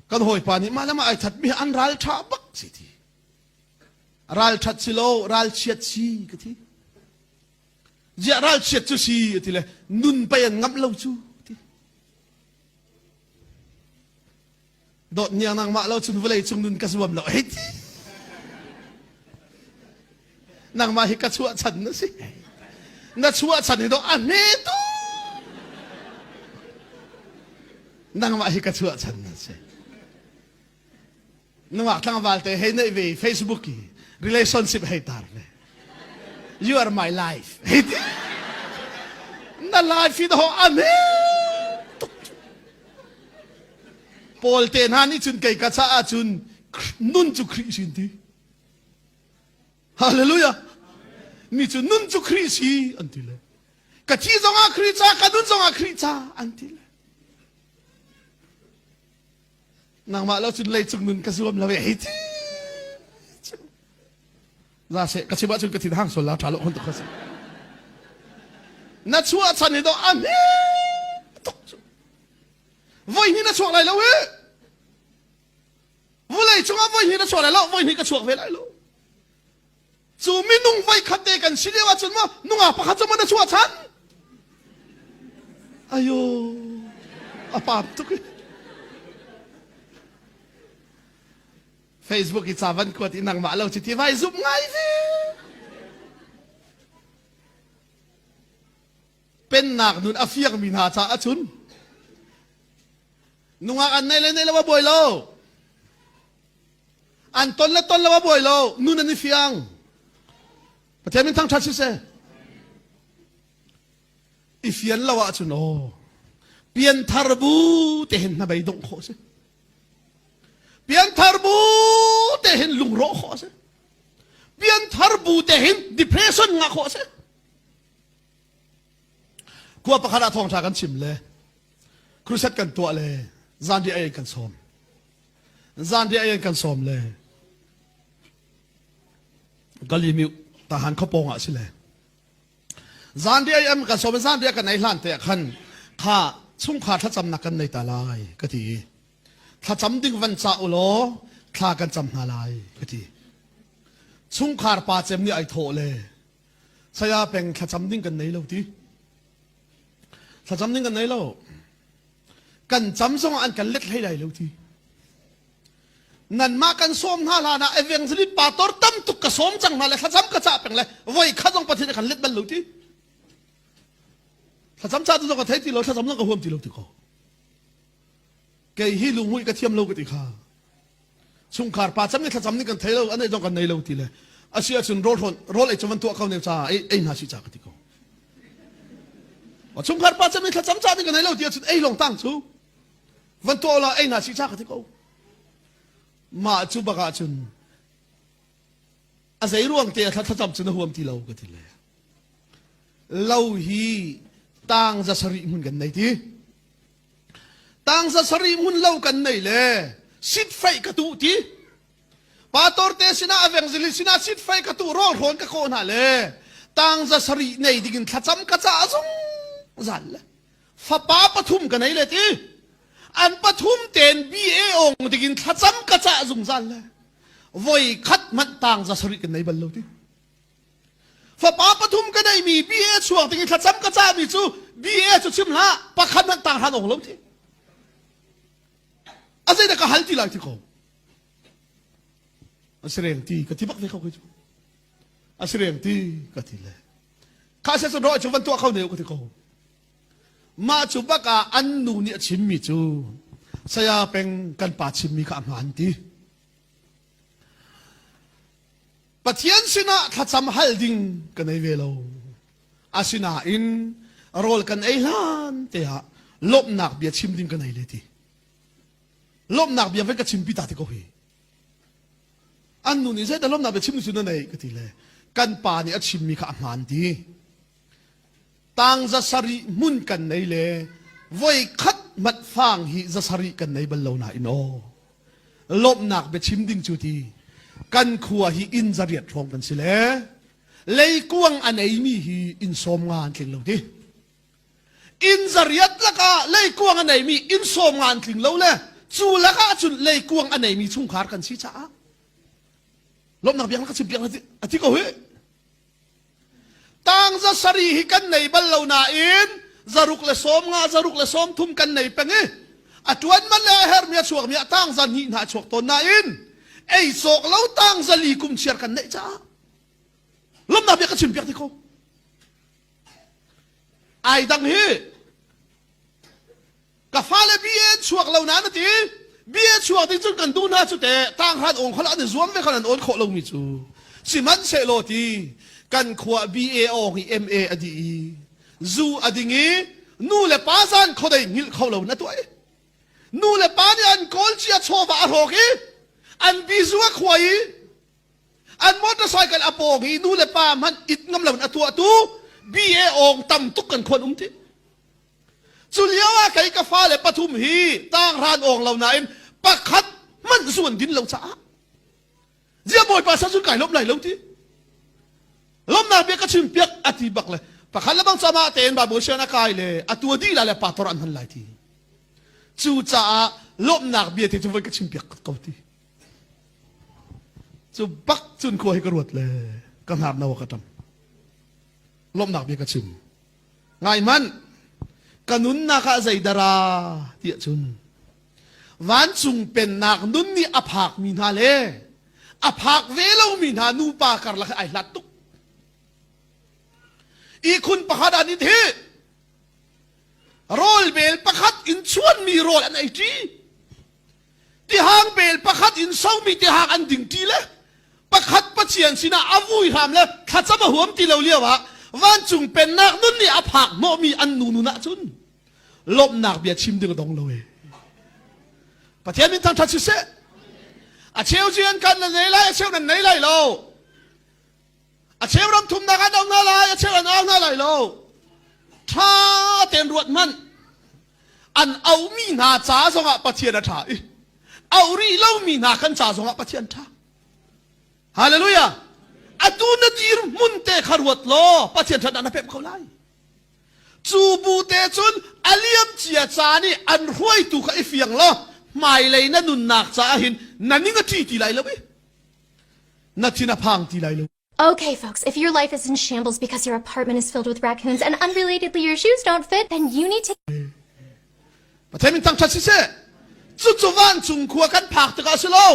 Kan hawipa nih mah le mah ai that mi an ral tha bak si ti. Ral that si lo, ral chiat si ka ti. Ziah ral chiat cu si ti le nun pei an ngamh lo cu ti. Dawt niang nangmah lo cun vawlei cung nun ka zuam lo hei ti. Nangmah hi ka chuah chan na si. Na chuah chan hi do a hme tu. Nangmah hi ka chuah chan na si. Nungak tlangval te hei neih ve Facebook i relationship hei tar ve. You are my life. Hei ti. Na life hi do a hme tuk. Paul te hna nih cun kei ka caah cun nun cu Khrih sin ti. Hallelujah. Mi cu nun cu Khrih si an ti le. Ka thi zongah Khrih ca, ka nun zongah Khrih ca an ti le. Nangmah lo cun leicung nun ka zuam lo hei ti. Za se ka chim ahcun ka thin hang sol la tha lo hon tuk si. Na chuah chan hi do a hme tuk cu. Voi hnih na chuak lai lo hi. Vulei cungah voi hnih na chuak lai lo, voi hnih ka chuak ve lai lo. Cu minung voi khat te kan si lio ahcun maw nungak pakhat cu maw na chuah chan? Ayo, a pam tuk i. Facebook i ca van kuat i nangmah lo ci ti vai zumh ngai ve. Pennak nun a fiangmi hna caah cun nungak an nei le nei lo a buai lo. An ton le ton lo a buai lo. Nun an i fiang. Pathian min thangṭhat siseh. I fian lo ahcun aw pianthar bu te hin hnabei dongh khawh si. Pianthar bu te hin lungrawh khawh si. Pianthar bu te hin depression ngah khawh si. Khua pakhat ah thawngṭha kan chim le crusade kan tuah le zanriah ei kan sawm. Zanriah ei kan sawm le Galimiu tahan khuapawng ah si le zanriah ei am kan sawm zanriah kan ei hlan te ah khan kha chungkhar thlacamnak kan nei ta lai ka ti. Thlacam ding van ca u law thla kan cam hna lai ka ti. Chungkhar pa cem nih ai thawh le Saya peng thlacam ding kan nei lo ti. Thlacam ding kan nei lo. Kan cam zong an kan let hlei lai lo ti. Nanmah kan sawm hna hlan ah evangelist pastor tam tuk ka sawm cang hna le thlacam ka cah peng le voi khat zong Pathian kan let bal lo ti. Thlacam ca tu zong ka thei ti lo, thlacam zong ka huam ti lo ti ko. Kei hi lungmuih ka thiam lo ka ti kha. Chungkhar pa cam nih thlacam nih kan thei lo an ei zong kan nei lo ti le asi ahcun rawl hrawn rawl ei cu van tuah ko ne ca ei ei hna si ca ka ti ko. Chungkhar pa cam nih thlacam ca nih kan nei lo ti ahcun ei long tang cu van tuah la ei hna si ca ka ti ko. Mah cu bak ahcun a zei ruang te thla thlacam cu na huam ti lo ka ti le. Lo hi tang za sarih hmun kan nei ti. Tang za sarih hmun lo kan nei le sitfeih ka tuh ti. Pastor te sinah evangelist sinah sitfeih ka tuh rawl hrawn ka kawh hna le tang za sarih nei dingin thlacam ka cah zungzal le fapa pathum ka nei le ti. An pathum ten BA ong dingin thlacam ka cah zungzal le voi khat hmanh tang za sarih kan nei bal lo ti. Fapa pathum ka neimi BA chuak ding i thlacam ka cahmi cu BA cu chim hlah pakhat hmanh tang hran ong lo ti. A zeidah ka hal ti lai ti ko. A si reng ti ka ti bak ve ko cu. A si reng ti ka ti le. Kha se cu ro cu van tuah kho ne ka ti ko. Mah cu bak ah an nu nih a chimmi cu saya peng kan pa chimmi kha a hmaan ti. Pathian sinah thlacam hal ding ka nei ve lo. Asinain rawl kan ei hlan te ah lawmhnak bia chim ding ka nei le ti. Lawmhnak bia van ka chimpi ta ti ko hi. An nu nih zeidah lawmhnak bia chim cu na nei ka ti le kan pa nih a chimmi kha a hmaan ti. Tang za sarih hmun kan nei le voi khat hmanh fang hi za sarih kan nei bal lo nain aw. Lawmhnak biachim ding cu ti kan khua hi inn zariat hrawng kan si le leikuang an eimi hi inn sawm nga an tling lo ti. Inn zariat lakah leikuang an eimi inn sawm nga an tling lo le Cu lakah cun leikuang a neimi chungkhar kan si caah lawmhnak biak ka chim piak a ti ko hi. Tangza sari hi kan nei bal lo nain zaruk le sawm nga zaruk le sawm thum kan nei peng i a ṭuan man le a hermi a chuakmi a tangza hnih hna a chuak tawn nain ei cawk lo tangza li kum chiar kan neih caah lawmhnak bia ka chim piak ti ko. Ai dang hi Ka fale BA chuak lo na na ti. BA chuak ding cun kan duh hna cu te tanghran ong khol an i zuam ve khan an awn khawh lomi cu. Sihmanhsehlaw ti kan khua BA awng i MA a dih i zu a ding i nu le pa zan khodei hngilh kho lo na tuah i nu le pa nih an kawl cia chawva a hrawk i an bizu a khuai i an motorcycle a pawng i nu le pa hmanh it ngam lo in a tuahtu BA awng tam tuk kan khuan um ti. Cu lio ah kei ka fale pathum hi tanghran awng lo nain pakhat hmanh zu an din lo caah zia bawipa sa cun kai lawm lai lo ti lawmnak bia ka chim piak a ti bak le pakhat le bang camah tein Bible sian a kai le a tua dih lai le pastor an hman lai ti cu caah lawmhnak bia te cu voi ka chim piak ko ti cu bak cun khua hi ka ruat le ka hnar no ka ṭam lawmhnak bia ka chim Ngai hmanh, ka nunnak ah zeidara tiah cun vancung pennak nun nih a phakmi hna le a phak ve lomi hna nupa karlak hi ai hlat tuk. Ihkhun pakhat an i thih. Rawl bel pakhat in chuanmi rawl an ei ṭi. Tihang bel pakhat in somi tihang an ding ṭi le pakhat Pathian sinah a vui hram le thlacam a huam ti lo lio ah vancung pennak nun nih a phak hnawhmi an nu nun ahcun lawmhnak bia chim ding a dong lo e. Pathian min thangṭhat siseh. A cheu cu an kan nan nei lai, a cheu nan nei lai lo. A cheu ram thumnak an au hna lai, a cheu an au hna lai lo. Ṭha tein ruat hmanh. An auhmi hna ca zongah Pathian a ṭha i auh rih lomi hna kan ca zongah Pathian ṭha. Hallelujah! Atu na dirhmun te kha ruat law Pathian ṭhatnak na pemh kho lai. Cu bu te cun a liam cia ca nih an hruaitu kha i fiang law hmailei na nunnak caah hin na ning a ṭi ti lai lo i na thin a phang ti lai lo. Okay, folks, if your life is in shambles because your apartment is filled with raccoons and unrelatedly your shoes don't fit, then you need to Pathian min thangṭhat siseh. Cucu vancung khua kan phak tikah si lo,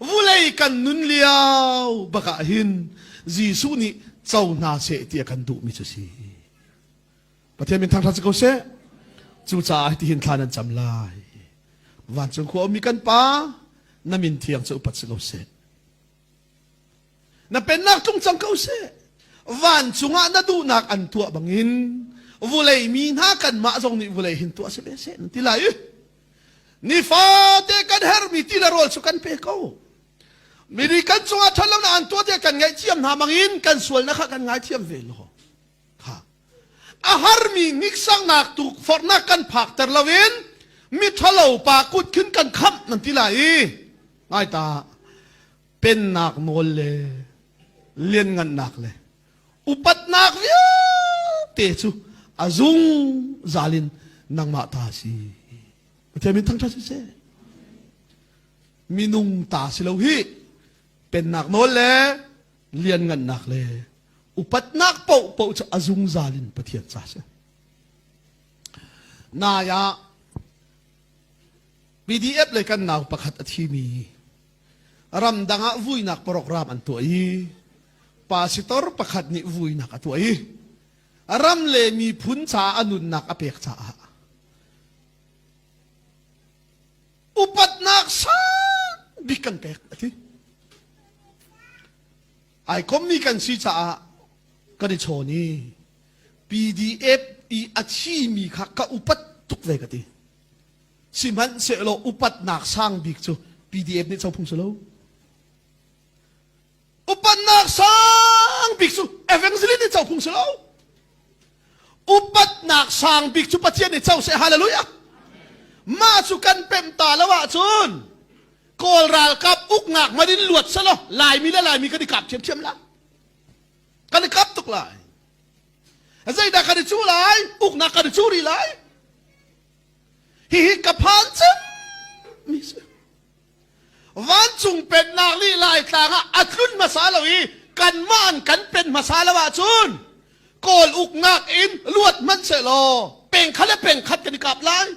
vulei kan nun lio bakah hin Jesuh nih co hna seh ti a kan duhmi cu si. Pathian min thangṭhat si ko seh. Cucaah hitihin thla nan cam lai. Vancung khua ummi kan Pa, na min thiang cu upat si ko seh. Na pennak tlung cang ko seh. Vancung ah na duhnak an tuah bangin vulei mi hna kanmah zong nih vulei hin tuah si ve seh nan ti lai i nifate kan herhmi ti le rawl cu kan pe ko. Mi nih kan cungah ṭhatlonak an tuah tiah kan ngaihthiam hna bangin kan sualnak kha kan ngaithiam ve law. Kha a harmi hniksaknak tukforhnak kan phakter loin miṭhalo pa kut khin kan khamh nan ti lai i ngai ta pennak nawl le lianngannak le upatnak vialte cu a zungzal in nangmah ta si. Pathian min thangṭhat siseh. Minung ta si lo hi pennak nawl le lianngannak le upatnak paohpaoh cu a zungzal in Pathian ca si. Nai ah PDF le kan nau pakhat a thimi ramdang ah vuinak program an tuah i pastor pakhat nih vuinak a tuah i ram le miphun caah a nunnak a pek caah upatnak sang bik kan pek a ti. Ai kommi kan si caah kan i chawn i PDF i a thimi kha ka upat tuk ve ka ti. Sihmanhsehlaw upatnak sang bik cu PDF nih co phung si lo. Upatnak sang bik cu evangelist nih co phung si lo. Upatnak sang bik cu Pathian nih co seh hallelujah. Mah cu kan pemh ta lo ahcun Kawl ralkap uknak man in luat selaw Laimi le Laimi kan i kap ṭhiamṭhiam lai. Kan i kap tuk lai. Zeidah kan i cu lai? Uknak kan i cu rih lai. Hihi ka phan cem. mi si. Vancung pennak nih Laitlang ah a tlun hmasa lo i kanmah an kan pen hmasa lo ahcun Kawl uknak in luat hmanh sehlaw pengkhat le pengkhat kan i kap lai.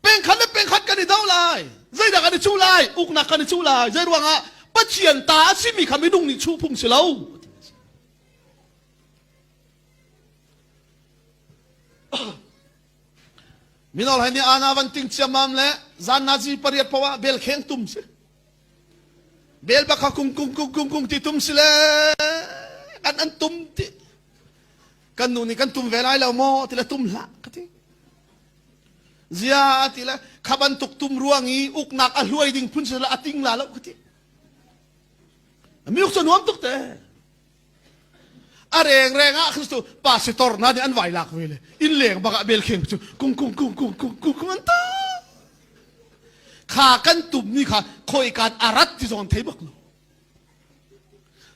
Pengkhat le pengkhat kan i do lai. Zeidah kan i cuh lai? Uknak kan i cuh lai. Zei ruangah Pathian ta a simi kha minung nih chuh phung si lo. Minol hai nih ana van ting ciammam le zan nazi pariat poah bel kheng tum si. Bel bak kung kung kung kung kung ti tum si le kan an tum ti. Kan nu nih kan tum ve lai lo maw ti le tum hlah ka ti. Zia ti le kha bantuk tum ruang i uknak a hluai ding phun si le a ting la lo ka ti. Mi uk cu nuam tuk te. A rengreng ah Kristu pastor hna nih an vai lak ve le inn leng bak ah bel kheng cu kung kung kung kung kung kung kung an ta. Kha kan tum ni kha khoikan arat ti zong an thei bak lo.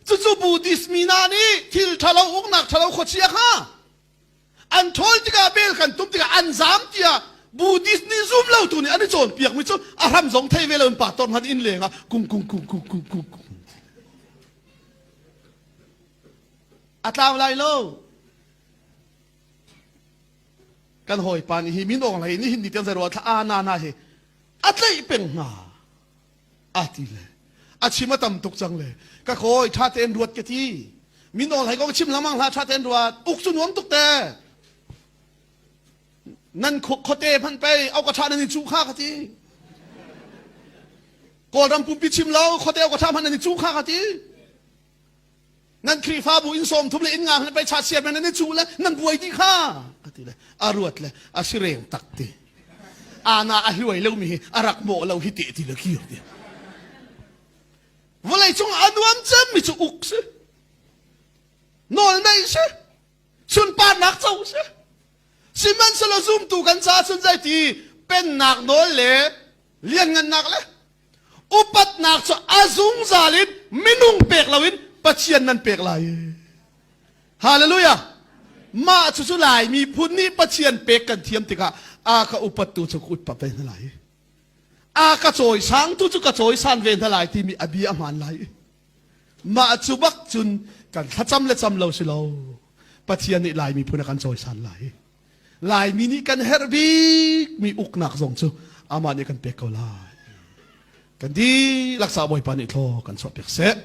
Cucu Buddhist mi hna nih thil ṭhalo uknak ṭhalo khuachia kha an ṭhawl tikah bel kan tum tikah an zam tiah Buddhist nih zum lo tu nih an i cawnpiak mi cu a hram zong thei ve lo in pastor hna inn leng ah kung kung kung kung kung kung kung a tlau lai lo kan hawipa nih hi min awng lei nih hin ni tiang zero thla a na na hi a tlaih peng hna a ti le a chim a tam tuk cang le ka kawi tha tein ruat ka ti min awl hai kong chim lamang hla tha tein ruat uk cu nuam tuk te nan khote hmanh pei au ka tha nan i cu kha ka ti Kawlram pumpi chim lo khote au ka tha hmanh nan i cu kha ka ti nan Khrihfabu inn sawm thum le inn nga hmanh pei cha siar men nan i cu le nan buai dih kha ka ti le a ruat le a si reng tak ti ana a hluai lo mi hi a rak mawh lo hi te ti le kir ti vawlei cung a nuam cem mi cu uk si nawl nei si sunparnak co si sihmanhsehlaw zumtu kan ca cun zei ti pennak nawl le lianngannak le upatnak cu a zungzal in minung pek loin Pathian nan pek lai. Hallelujah. Mah cu cu Lai miphun nih Pathian pek kan thiam tikah a ka upattu cu ka utpat ve hna lai. A ka cawisangtu cu ka cawisan ve hna lai timi a bia a hmaan lai. Mah cu bak cun kan thlacam le cam lo si lo. Pathian nih Lai miphun a kan cawisan lai. Laimi nih kan herh bikmi uknak zong cu amah nih kan pek ko lai. Kan dihlak sa Bawipa nih thlaw kan chuahpiak seh.